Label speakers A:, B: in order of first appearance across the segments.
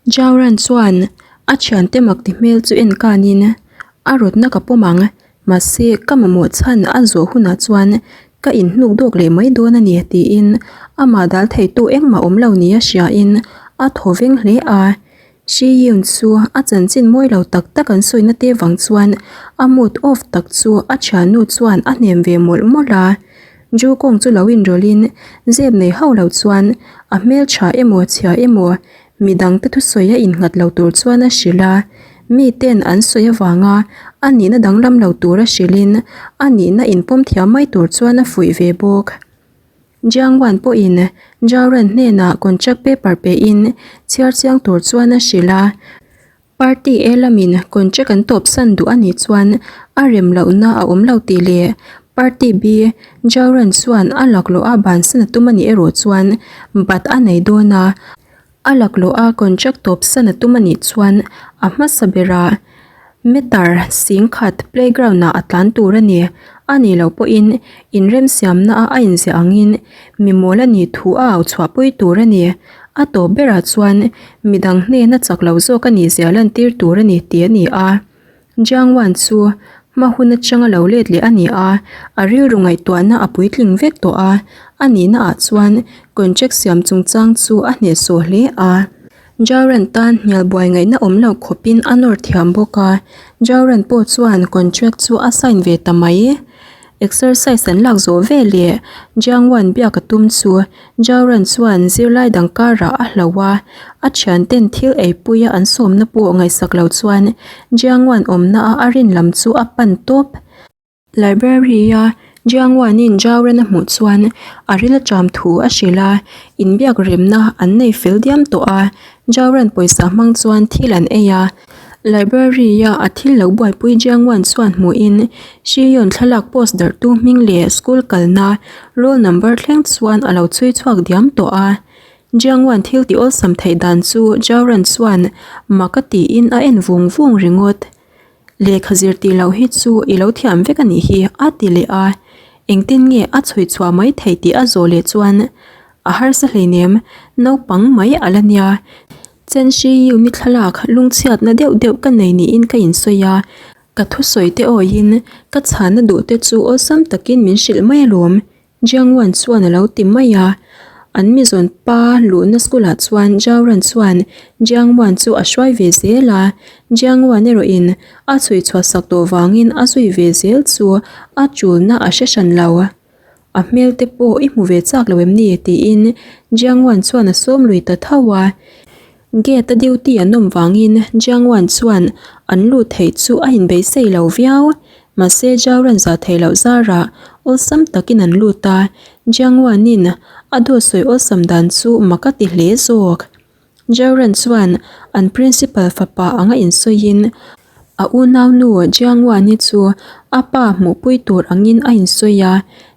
A: Jauran chuan a thiante mak ti hmel chu en kanin a rawtna ka pawm ang, mahse ka mamawh chhan a zawh hunah chuan ka inhnuk dawk leh mai dawn a ni tiin amah dal theitu engmah awm lo nia hriain a thaw veng hle a. Shi Yun chu a chanchin mawi lo tak tak an sawina te vang chuan a mood off tak chu a thiannu chuan a hnem ve mawlh mawlh a. Ju kawng chu lo inrawlhin zep nei hauh lo chuan a hmeltha emaw chhia emaw midangte thusawi a innghat lo tur chuan a hrilh a. Miten an sawi avanga a nihna danglam lo tura hrilhin a nihna inpawm thiam mai tur chuan a fuih ve bawk. Jiang Wan pawhin Zhao Ren hnenah contract paper pein chhiar chiang tur chuan a hrilh a. Party A lamin contract an tawpsan duh a nih chuan a rem lohna a awm lo tih leh Party B, Zhao Ren chuan a laklawh a bansan a tum a nih erawh chuan bat a nei dawn a. A laklawh a contract tawpsan a tum a nih chuan a hmasa berah meter 10,000 playground ah a tlan tur a ni. A nih loh pawhin inremsiamna a a inziah angin mi mawl a nih thu a au chhuahpui tur a ni. A tawp berah chuan midang hnena chak lo zawk a nih zia lantir tur a ni tih a ni a. Jiang Wan chu hma hun atanga lo let leh a ni a, a rilru ngaihtuahna a puitling vek tawh a, a nihna ah chuan contract siam chungchang chu a hnehsawh hle a. Jauran tan hnial buai ngaihna awm lo khawpin a nawr thiam bawk a, Jauran pawh chuan contract chu a sign ve ta mai. Exercise an lak zawh ve leh Jiang Wan biak a tum chu Jauran chuan zirlai dang karah a hlo a, a thianten thil eipuia an sawmna pawh ngaihsak lo chuan Jiang Wan awmna a a rin lam chu a pan tawp. Library-a Jiang Wan-in Jauran a hmuh chuan a ril a ṭam thu a hrilh a, inbiak remna an nei fel diam tawh a, Jauran pawisa hmang chuan thil an ei a. Library-a a thil lo buaipui Jiang Wan chuan hmuhin Shi Yun thlalak post darhtu hming leh school kalna roll number thleng chuan a lo chhui chhuak diam tawh a. Jiang Wan thil ti awlsam theih dan chu Zhao Ran chuan mak a tiin a en vung vung ringawt. Lehkha zir tih loh hi chu i lo thiam vek a nih hi a ti leh a. Engtin nge a chhui chhuah mai theih tih a zawh leh chuan a harsa hleinem naupang mai a la nia. Chen Shi Yu ni thlalak lungchhiatna deuh deuh ka nei niin ka insawi a, ka thusawi te awiin ka chhana duh te chu awlsam takin min hrilh mai alawm, Jiang Wan chuan a lo ti mai a. An mizawn pa luhna school ah chuan Zhao Ran chuan Jiang Wan chu a hruai ve zel a, Jiang Wan erawhin a chhui chhuah sak tawh vangin a zui ve zel chu a tulna a hre hran lo. A hmel te pawh i hmu ve chak lo em ni? tiin Jiang Wan chuan a sawm lui ta tho a. Gate a duty an awm vangin Jiang Wan chuan an lut theih chu a inbeisei lo viau. Mahse Zhao Ran zah theih loh zarah awlsam takin an lut a, Jiang Wan-in a dawt sawi awlsam dan chu mak a ti hle zawk. Zhao Ran chuan an principal fapa anga insawiin a unaunu Jiang Wan-i chu a pa hmuhpui tur angin a insawi a.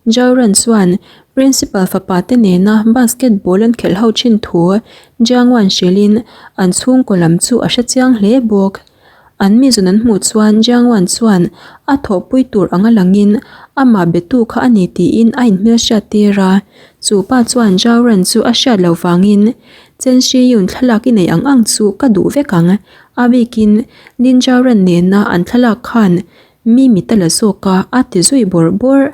A: Zhao Ran chuan principal fapa te nena basketball an khelh ho thin thu Jiang Wan hrilhin an chhungkaw lam chu a hrechiang hle bawk. An mi zawn an hmuh chuan Jiang Wan chuan a thawhpui tur anga langin amah betu kha a ni tiin a inhmelhriat tir a. Chu pa chuan Zhao Ran chu a hriat loh vangin Chen Shi Yun thlalak i neih ang ang chu ka duh vek ang. A bikin Lin Zhao Ran nena an thlalak khan mi mit a la zawk a, a ti zui bawrh bawrh.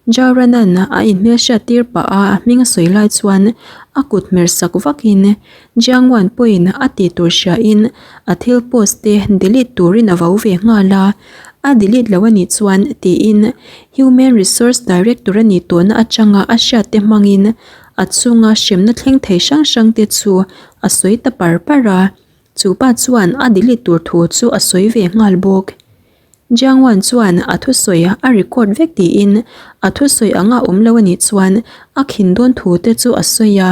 A: Zhao Ran-a'n a inhmelhriat tir pah a a hming a sawi lai chuan a kut hmer sak vakin Jiang Wan pawhin a tih tur hriain a thil post te delete turin a vo ve nghal a, a delete lo a nih chuan tiin Human Resource Director a nih tawhna atanga a hriat te hmangin a chunga hremna thleng thei hrang hrang te chu a sawi ta par par a, chu pa chuan a delete tur thu chu a sawi ve nghal bawk. Jiang Wan chuan a thusawi a record vek tiin a thusawi anga awm lo a nih chuan a khin dawn thu te chu a sawi a.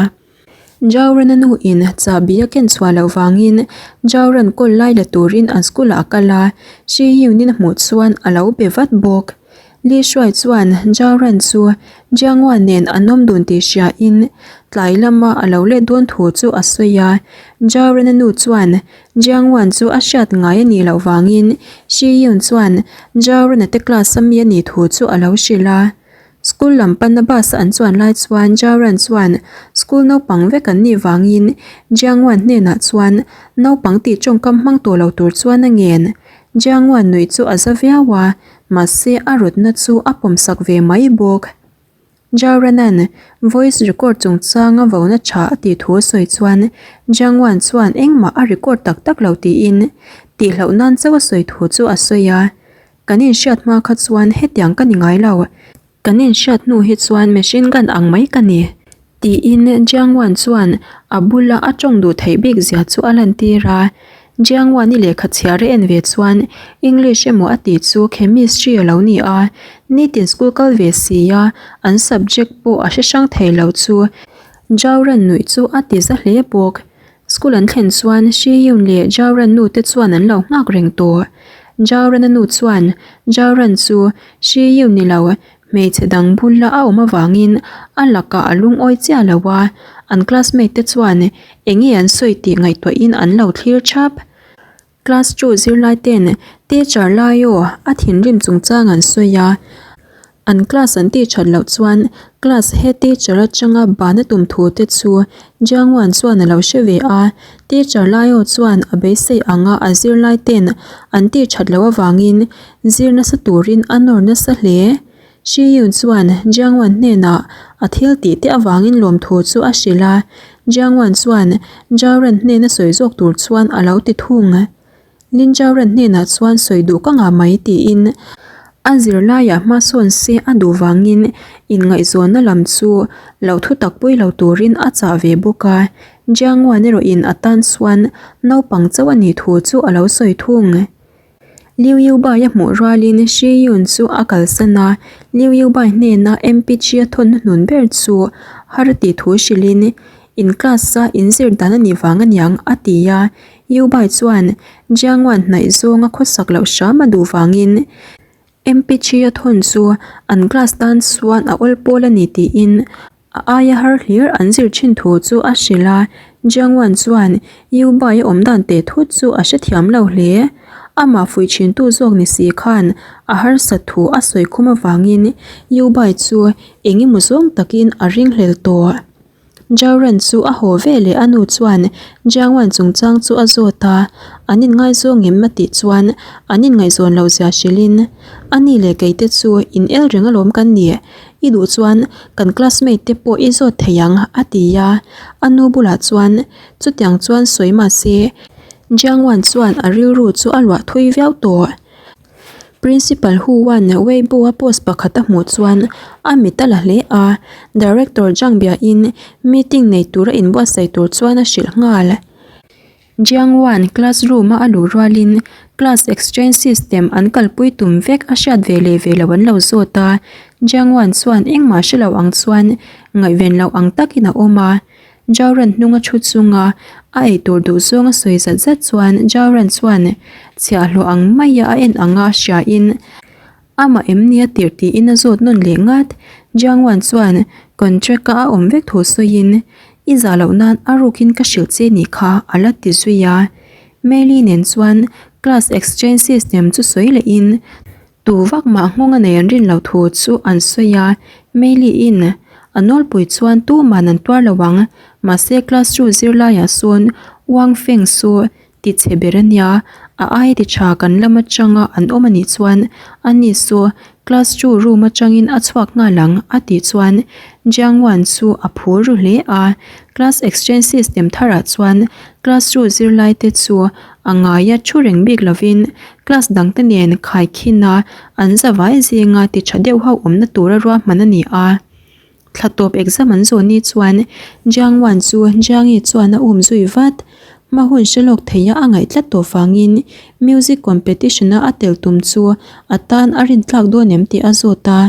A: Zhao Ran-a nu in chahbi a ken chhuah loh vangin Zhao Ran kawl lai la turin an school ah a kal a, Shi Yun-in a hmuh chuan a lo be vat bawk. Li Shuai chuan Zhao Ran chu Jiang Wan nen an awm dun tih hria in tlai lama a lo let dawn thu chu a sawi a. Zhao Ran-a nu chuan Jiang Wan chu a hriat ngai a nih loh vangin Shi Yun chuan Zhao Ran-a te class a mi a nih thu chu a lo hrilh a. School lam panna bus a an chuan lai chuan Jauran chuan school naupang vek an nih vangin Jiangwan hnenah chuan naupang tih tawngkam hmang tawh lo tur chuan a ngen. Jiangwan nuih chu a za viau a, mahse a rawtna chu a pawmsak ve mai bawk. Jauranan voice record chungchanga vona tha a tih thu a sawi chuan Jiangwan chuan engmah a record tak tak lo tiin tihloh nan chauh a sawi thu chu a sawi a. Kan inhriat hma kha chuan hetiang ka ni ngai lo. Kan inhriat hnu hi chuan machine gun ang mai ka ni, tiin Jiang Wan chuan a bula a tawng duh theih bik zia chu a lantir a. Jiang Wan-i lehkha chhiar a en ve chuan English emaw a tih chu Chemistry a lo ni a, nitin school kal ve si a, an subject pawh a hre hrang thei lo chu Zhao Ran nuih chu a ti za hle bawk. School an thlen chuan Shi Yun leh Zhao Ran nu te chuan an lo nghak reng tawh. Zhao Ran-a nu chuan Zhao Ran chu Shi Yun ni lo hmeichhe dang bula a awm avangin a lakah a lungawi chiah lo a, an classmate te chuan eng nge an sawi tih ngaihtuahin an lo thlir thap. Class two zirlai ten teacher lai aw a thinrim chungchang an sawi a, an class an tih that loh chuan class head teacher atanga ban a tum thu te chu Jiangwan chuan a lo hre ve a, teacher lai aw chuan a beisei anga a zirlai ten an tih that loh avangin zir nasa turin a nawr nasa hle. Shi Yun chuan Jiang Wan hnenah a thil tih te avangin lawmthu chu a hrilh a, Jiang Wan chuan Zhao Ren hnena sawi zawk tur chuan a lo ti thung. Lin Zhao Ren hnenah chuan sawi duh ka ngah mai tiin a zirlaiah hmasawn se a duh vangin inngaihzawnna lam chu lo thu tak pui lo turin a chah ve bawk a, Jiang Wan erawhin a tan chuan naupang chauh a nih thu chu a lo sawi thung. Liu Yubai a hmuh rualin Shi Yun chu a kalsan a, Liu Yubai hnena MPG a thawn hnun ber chu har tih thu hrilhin, In class a in zir dan a nih vang aniang a ti a, Yubai chuan Jiang Wan hnaih zawnga khawsak loh hram a duh vangin MPG a thawn chu an class tan chuan a awl pawl a ni tiin A aia har hlir an zir thin thu chu a hrilh a, Jiang Wan chuan Yu Bai a awm dan teh thut chu a hrethiam lo hle. Amah fuih thintu zawk ni si khan a harsat thu a sawi khum avangin Yu Bai chu eng emaw zawng takin a ringhlel tawh. Zhao Ren chu a haw ve leh a nu chuan Jiang Wan chungchang chu a zawt a, an inngaizawng em a tih chuan an inngaihzawn loh zia hrilhin, A ni leh keite chu in el reng alawm kan ni. I duh chuan kan classmate te pawh i zawt thei ang, a ti a. A nu bulah chuan chutiang chuan sawi mah se, Jiang Wan chuan a rilru chu a luah thui viau tawh. Principal Hu Wan Weibo-a post pakhat a hmuh chuan a mit a la hle a, Director Zhang biain meeting nei tura inbuatsaih tur chuan a hrilh nghal. Jiang Wan class room a a luh rualin class exchange system an kalpui tum vek a hriat ve leh ve lo an lo zawt a, Jiang Wan chuan engmah hre lo ang chuan ngaihven loh ang takin a awm a. Zhao Ran hnunga thu chunga a eitur duh zawng a sawi zat zat chuan Zhao Ran chuan chhiahhlawh ang maia a en anga hriain Amah em ni a tirh tiin a zawt nawn leh ngat. Jiang Wan chuan contract-a a awm vek thu sawiin, I zah loh nan a rukin ka hrilh che nih kha a la ti zui a. Meli nen chuan class exchange system chu sawi lehin tu vak mah nghawng a nei an rin loh thu chu an sawi a. Meli-in a nawlpui chuan tuman an tuar lo ang, mahse class two zirlaiah sawn Wang Feng chu Ti chhe ber a nia, a aia ti tha kan lam atanga an awm a nih chuan a ni chu class two room atangin a chhuak nghal ang a tih chuan Jiang Wan chu a phur ru hle a, class exchange system tharah chuan class two zirlai te chu a ngaia thu reng bik lovin class dang te nen khaikhin a an zavai zinga ti tha deuh ho awmna tura ruahman a ni a. Thla tawp exam an zawh ni chuan Jiang Wan chu Jiang Yi chuan a um zui vat. Hma hun hre lawk theia a ngaih tlat tawh vangin music competition a a tel tum chu a tan a rintlak dawn em tih a zawt a.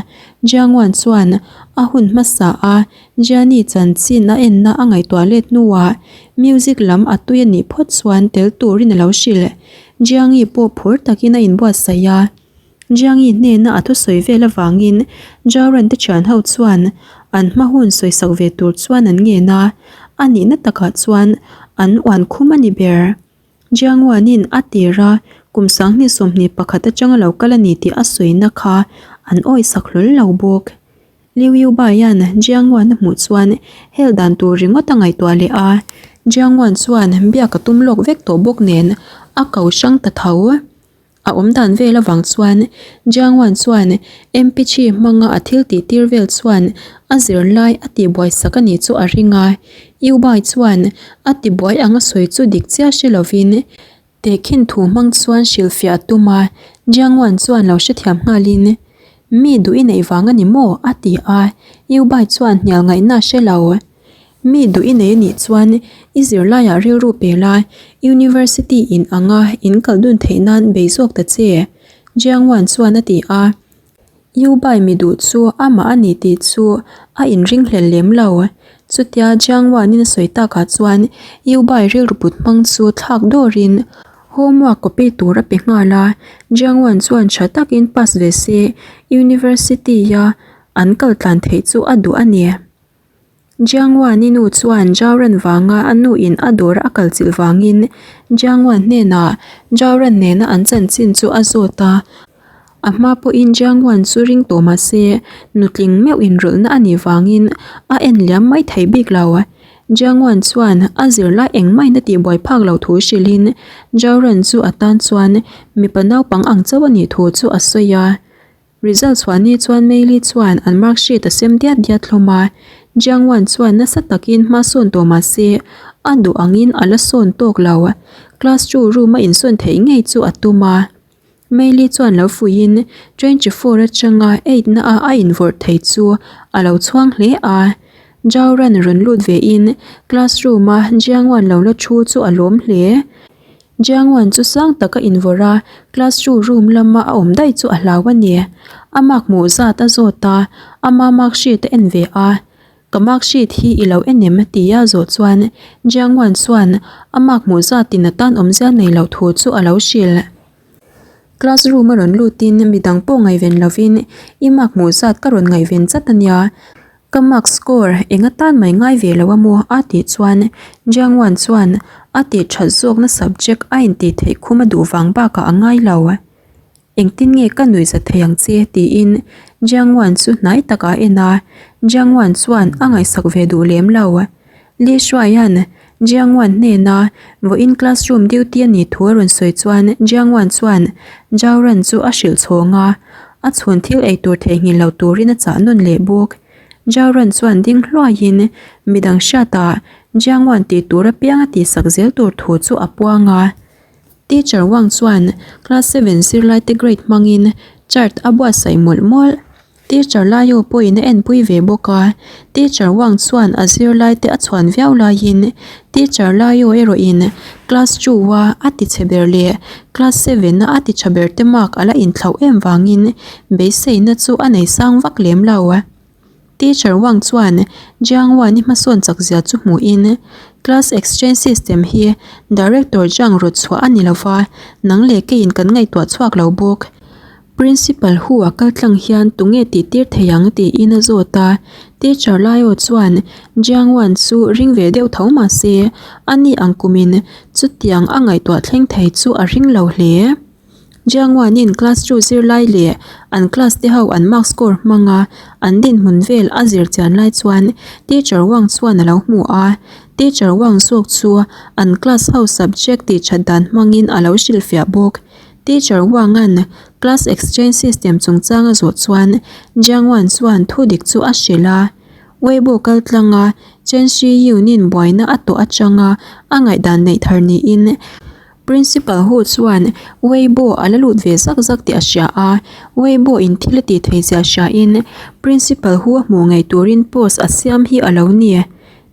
A: Jiang Wan chuan a hun hmasa a Jian Yi chanchin a enna a ngaihtuah let hnuah music lam a tui a nih phawt chuan tel turin a lo hrilh. Jiang Yi pawh phur takin a inbuatsaih a. Jiangyi hnena a thusawi vel avangin Zhao-Ran te thian ho chuan an hma hun sawisak ve tur chuan an ngen a, a nihna takah chuan an uan khum a ni ber. Jiang Wan-in a tir a, kum 2021 atanga lo kal a ni tih a sawina kha an awisak hlawl lo bawk. Liu Yubaia'n Jiang Wan a hmuh chuan hel dan tur ringawt a ngaihtuah leh a, Jiang Wan chuan biak a tum lawk vek tawh bawk nen a ko hrang ta tho. A awm dan vel avang chuan Jiang Wan chuan MPG hmanga a thil tih tir vel chuan a zirlai a tihbuai sak a nih chu a ring a, Yubai chuan a tibuai ang a sawi chu dik chiah hre lovin Tehkhin thu hmang chuan hrilhfiah a tum a, Jiang Wan chuan lo hrethiam nghalin, Mi duh i neih vang a ni maw? a ti a, Yu Bai chuan hnial ngaihna a hre lo. Mi duh i nei a nih chuan i zirlaiah rilru pe la, University in anga in kal dun theih nan bei zawk ta che, Jiang Wan chuan a ti a. Yu Bai mi duh chu amah a ni tih chu a inringhlel lem lo. Chutia Jiang Wan-in a sawi takah chuan Yu Bai rilru put hmang chu thlak dawrin homework copy tur a pe nghal a. Jiang Wan chuan tha takin pass ve se University-a an kal tlan theih chu a duh a ni. Jiang Wan-i nu chuan Zhao Ran vanga a nu in a dawr a kal chilh vangin Jiang Wan hnenah Zhao Ran nena an chanchin chu a zawt a. A hma pawhin Jiang Wan chu ring tawh mah se nutling meuh inrawlhna a nih vangin a en liam mai thei bik lo. Jiang Wan chuan a zirlai engmah in a tihbuai phak loh thu hrilhin Zhao Ran chu a tan chuan mipa naupang ang chauh a nih thu chu a sawi a. Result chhuah ni chuan Meili chuan an mark sheet a sem diat diat hlawm a, Jiang Wan chuan nasa takin hma sawn tawh mah se a duh angin a la sawn tawk lo. Class two room a insawn theih ngei chu a tum a. Meili chuan lo fuihin 24 atanga eight na a a invawrh thei chu a lo chhuang hle a. Zhao Ran rawn lut ve in classroom a Jiang Wan lo la thu chu a lawm hle. Jiang Wan chu sang taka invawrh a, class two room lama a awm daih chu a hlau a ni. A mark hmuh zat a zawt a, ama mark sheet a en ve a. Ka mark sheet hi i lo en em? Ti a zawh chuan Jiang Wan chuan a mark hmuh zatin a tan awmzia nei loh thu chu a lo hrilh. Class room a rawn lutin midang pawh ngaihven lovin i mark hmuh zat ka rawn ngaihven chat a nia. Ka mark score eng atan mai ngai ve lo a maw? a tih chuan Jiang Wan chuan a tih that zawkna subject a intih theih khum a duh vang bakah a ngai lo. Engtin nge ka nuih za thei ang che? tiin Jiang Wan chu hnai takah a en a, Jiang Wan chuan a ngaihsak ve duh lem lo. Li Shuaia'n Jiang Wan hnena vawiin classroom duty a nih thu a rawn sawi chuan Jiang Wan chuan Zhao Ran chu a hrilh chhawng a, a chhun thil ei tur theihnghilh lo turin a chah nawn leh bawk. Zhao Ran chuan ding hluaiin midang hriatah Jiang Wan tih tur apiang a tihsak zel tur thu chu a puang a. Teacher Wang chuan class seven zirlaite grade hmangin chart a buatsaih mawlh mawlh. Teacher Laio pawhin a enpui ve bawk a, Teacher Wang chuan a zirlaite a chhuan viau laiin Teacher Laio erawhin class two a a ti chhe ber leh class seven a a ti tha ber te mark a la inthlauh em vangin beiseina chu a nei sang vak lem lo. Teacher Wang chuan Jiang Wan-i hmasawn chak zia chu hmuhin class exchange system hi Director Zhang rawt chhuah a ni lova, nang leh keiin kan ngaihtuah chhuak lo bawk. Principal hu a kal tlang hian tunge tih tir thei ang tiin a zawt a, teacher Laio chuan Jiang Wan chu ring ve deuh tho mah se a ni ang kumin chutiang a ngaihtuah thleng thei chu a ring lo hle. Jiang Wan-in class two zirlai leh an class te ho an mark score hmanga an dinhmun vel a zir chian lai chuan teacher Wang chuan a lo hmu a, teacher Wang zawk chu an class ho subject tih that dan hmangin a lo hrilhfiah bawk. Teacher Wang-a'n class exchange system chungchang a zawh chuan Jiang Wan chuan thu dik chu a hrilh a. Weibo kal tlanga Chen Shi-yun-in buaina a tawh atanga a ngaihdan neih thar niin Principal Hu chuan Weibo a la lut ve zak zak tih a hria a. Weibo in thil a tih thei zia hriain Principal Hu a hmuh ngei turin post a siam hi a lo ni.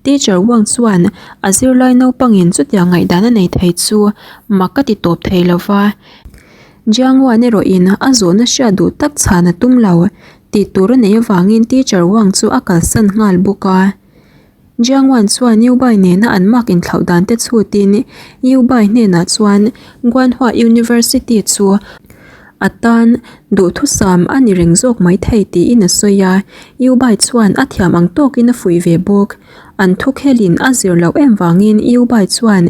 A: Teacher Wang chuan a zirlai naupangin chutiang ngaihdan a nei thei chu mak a ti tawp thei lo va. Jiang Wan erawhin a zawhna hriat duh tak chhan a tum lo tih tur a neih avangin Teacher Wang chu a kalsan nghal bawk a. Jiang Wan chuan Yu Bai nena an mark inthlauh dan te chhutin Yu Bai hnenah chuan Guanhua University chu A tan duhthusam a ni reng zawk mai thei tiin a sawi a, Yu Bai chuan a thiam ang tawkin a fuih ve bawk. An thukhelin a zir loh em vangin Yu Bai chuan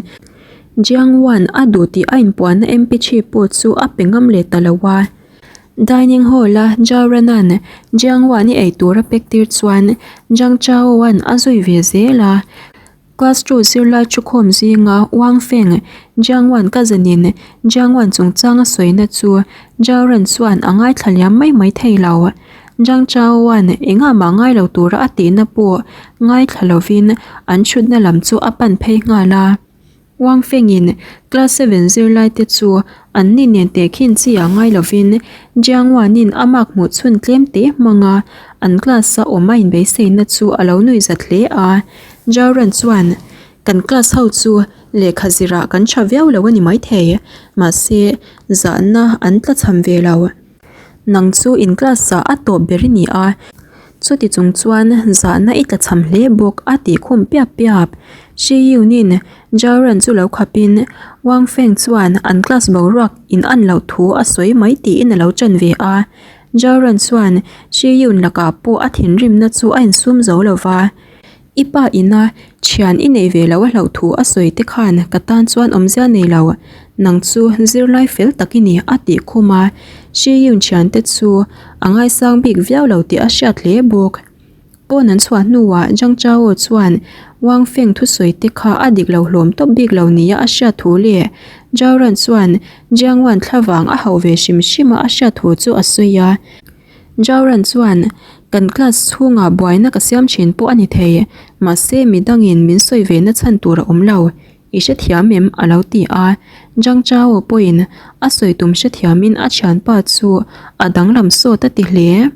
A: Jiang Wan a duh tih a inpuahna MP three pawh chu a pe ngam leh ta lo a. Dining hall-a Zhao Ran-a'n Jiang Wan-i ei tur a pek tir chuan Zhang Chao-a'n a zui ve zel a. Class two zirlai thukhawm zinga Wang Feng, Jiang Wan cousin-in Jiang Wan chungchang a sawina chu Zhao Ran chuan a ngaithla liam mai mai thei lo. Zhang Chao-a'n engah mah ngai lo tura a tihna pawh ngaithla lovin an thutna lam chu a pan phei nghal a. Wang Feng-in Class seven zirlaite chu an ni nen tehkhin chi ah ngai lovin Jiang Wan-in a mark hmuh chhun tlem te hmang a, an class-a awm a inbeiseina chu a lo nuih zat hle a. Zhao Ran chuan, Kan class ho chu lehkha zirah kan tha viau lo a ni maithei, mahse zahna an tlachham ve lo. Nang chu in class ah a tawp ber i ni a, chuti chung chuan zahna i tlachham hle bawk a tih khum piap piap. Shi Yun-in Jaoran chu lo khap in Wang Feng chuan an class boruak in an loh thu a sawi mai tiin a lo ṭan ve a. Jaoran chuan Shi Yun lakah pawh a thinrimna chu a insum zo lo va. I pa ina thian i nei ve lo a hlauh thu a sawi te khan ka tan chuan awmzia nei lo, nang chu zirlai fel tak i ni a tih khum a, Shi Yun thiante chu a ngaisang bik viau lo tih a hriat hle bawk. Pawn an chhuah hnuah Zhang Chao chuan Wang Feng thusawi te kha a dik lo hlawm tawp bik lo nia a hriat thu leh Zhao Ran chuan Jiang Wan thlavang a hauh ve hrim hrim a a hriat thu chu a sawi a. Jauran chuan, Kan class chhungah buaina ka siam thin pawh a ni thei, mahse midangin min sawi ve na chhan tur a awm lo, i hrethiam em? a lo ti a. Zhang Chao pawhin a sawi tum hrethiamin a thianpa chu a danglam sawt a ti hle.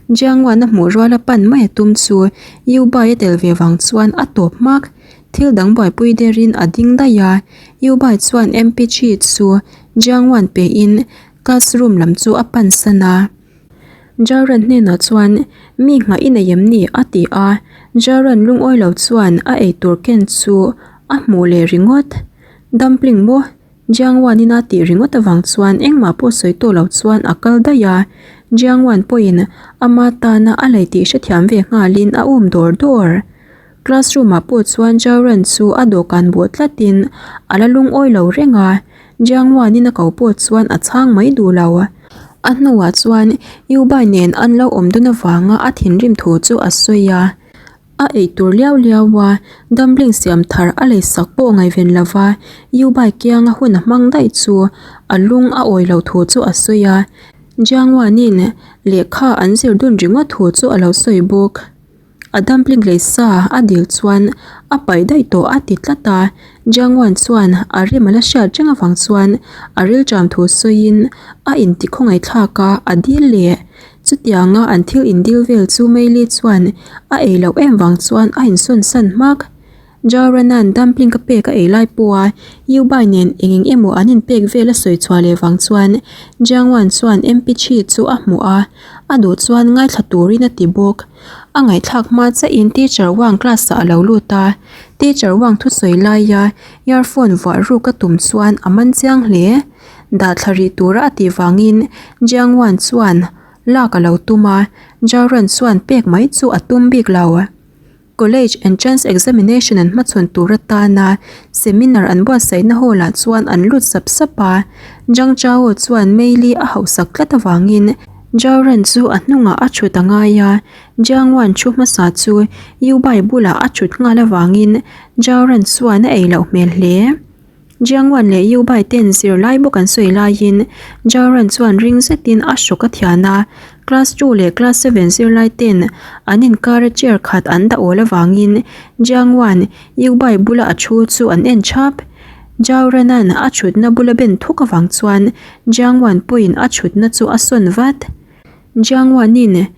A: Jiang Wan a hmuh ruala pan mai a tum chu Yu Bai a tel ve vang chuan a tawp hmak. Thil dang buaipui derin a ding daih a, Yu Bai chuan MPG chu Jiang Wan pein Classroom lam chu a pan san a. Jaran hnenah chuan, Mi nghah i nei em ni? a ti a. Jaran lungawi lo chuan a eitur ken chu a hmuh leh ringawt. Dumpling maw? Jiang Wan-in a tih ringawt avang chuan engmah pawh sawi tawh lo chuan a kal daih a. Jiang Wan pawhin ama tana a lei tih hrethiam ve nghalin a um dawr dawr. Classroom ah pawh chuan Jaran chu a dawhkan bawh tlatin a la lungawi lo reng a, Jiang Wan-in a ko pawh chuan a chhang mai duh lo. A hnuah chuan Yu Bai nen an lo awm dun avanga a thinrim thu chu a sawi a, a eitur liau liau a, dumpling siam thar a lei sak pawh ngaihven lova Yu Bai kianga hun a hmang daih chu a lung a awi lo thu chu a sawi a, Jiang Wan-in lehkha an zir dun ringawt thu chu a lo sawi bawk. A dumpling lei sa a dil chuan a paih daih tawh a ti tlat a, Jiang Wan chuan a rem a la hriat reng avang chuan a rilṭam thu sawiin a inti khawngaih thlak a, a dil leh. Chutianga an thil indil vel chu Meili chuan a ei loh em vang chuan a insawn san hmak. Jaoranan dumpling ka pek a ei lai pawha Yu Bai nen eng eng emaw an inpek vel a sawi chhuah leh vang chuan Jiang Wan chuan MP Chi chu a hmuh a, a duh chuan ngaithla turin a ti bawk. A ngaihthlak hma chiahin Teacher Wang class ah a lo lut a, Teacher Wang thusawi laia earphone vuah ruk a tum chuan a man chiang hle. Dah thla rih tura a tih vangin Jiang Wan chuan lak a lo tum a, Jaoran chuan pek mai chu a tum bik lo. College Entrance Examination an hmachhawn tur atana seminar an buatsaihna hall ah chuan an lut sap sap a, Zhang Chao chuan Meili a hauhsak tlat avangin Zhao Ran chu a hnungah a thut a ngai a, Jiang Wan thu hmasa chu Yu Bai bulah a thut nghal avangin Zhao Ran chuan a ei loh hmel hle. Jiang Wan leh Yu Bai ten zirlai bawk an sawi laiin Zhao Ran chuan ring zetin a hrawk a thian a, class two leh class seven zirlai ten an inkara chair khat an dah awl avangin Jiang Wan, Yu Bai bula a thu chu an en thap. Zhao Ran-a'n a thutna bula ben thuk avang chuan Jiang Wan pawhin a thutna chu a sawn vat. Jiang Wan-in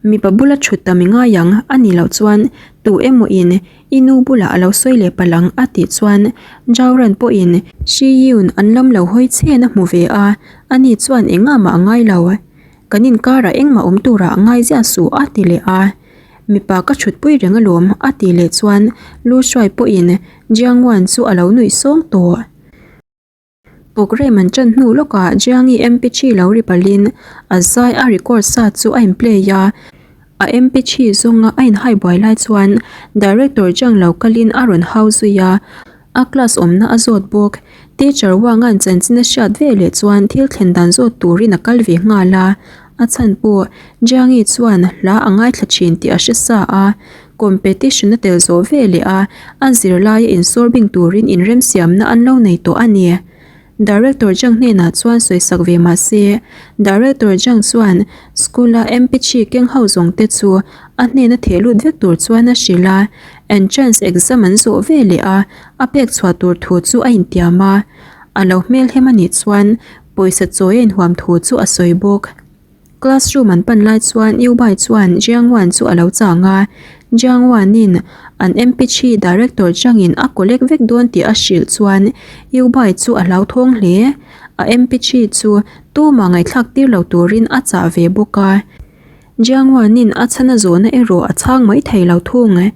A: Mipa bula thut tam i ngai ang a nih loh chuan tu emaw in i nu bulah a lo sawi leh palh ang a tih chuan Zhao Ran pawhin Shi Yun an lam lo hawi chen a hmu ve a, ani chuan engah mah a ngai lo. Kan inkarah engmah awm turah a ngai ziah suh a ti leh a. Mipa ka thutpui reng alawm a tih leh chuan Lu Shuai pawhin Jiang Wan chu a lo nuih sawng tawh. Programme an ṭan hnu lawkah Jiangi MP3 lo ri palhin a zai a record sa chu a inplay a, a MP3 zawnga a inhai buai lai chuan Director Jiang lo kalin a rawn hau zui a. A class awmna a zawt bawk. Teacher Wang-a'n chanchin a hriat ve leh chuan thil thlen dan zawt turin a kal ve nghal a. A chhan pawh Jiangi chuan hla a ngaithla thin tih a hre sa a. Competition a tel zawh ve leh a, a zirlaia insawr bing turin inremsiamna an lo nei tawh a ni. Director Zhang hnenah chuan sawisak ve mah se, Director Zhang chuan school-a MP keng ho zawng te chu a hnena theh lut vek tur chuan a hrilh a, entrance exam an zawh ve leh a, a pek chhuah tur thu chu a intiam a. A lo hmelhem a nih chuan pawisa chawi a inhuam thu chu a sawi bawk. Classroom an pan lai chuan Yu Bai chuan Jiang Wan chu a lo chang a, Jiang Wan-in an MP director changin a collect vek dawn tih a hrilh chuan Yu Bai chu a hlauthawng hle. A MP chu tumah ngaihthlak tir lo turin a chah ve bawk a. Jiang Wan-in a chhana zawhna erawh a chhang mai thei lo thung.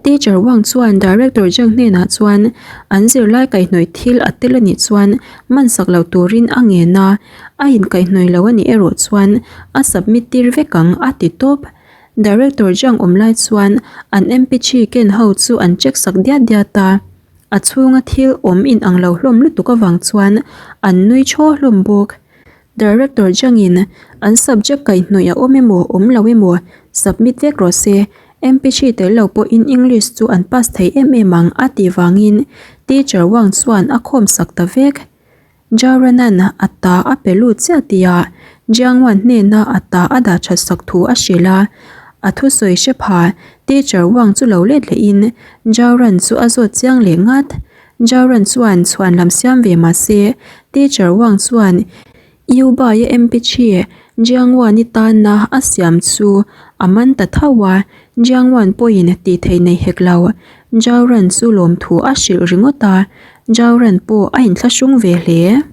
A: Teacher Wang chuan Director Zhang hnenah chuan an zirlai kaihhnawih thil a tel a nih chuan man sak lo turin a ngen a, a inkaihhnawih lo a nih erawh chuan a submit tir vek ang a ti tawp. Director Zhang awm lai chuan an MP ken ho chu an check sak diat diat a, a chhunga thil awm inang lo hlawm lutuk avang chuan an nui thaw hlawm bawk. Director Zhangin an subject kaihhnawih a awm emaw awm lo emaw submit vek rawh se, MPC tel lo pawhin English chu an pass thei em em ang a tih vangin Teacher Wang chuan a khawm sak ta vek. Jaranan a ta a pe lut chiah tihah Jiang Wan hnena a ta a dah that sak thu a hrilh a, a thusawi hre pha Teacher Wang chu lo let lehin Jaran chu a zawt chiang leh ngat. Jaran chuan chhuan lam siam ve mah se, Teacher Wang chuan Yu Bai-a MP Jiang Wan-i tana a siam chu a man ta tho a, Jiang Wan pawhin tih theih nei hek lo. Jaran chu lawmthu a hrilh ringawt a, Jaran pawh a inthlahrung ve hle.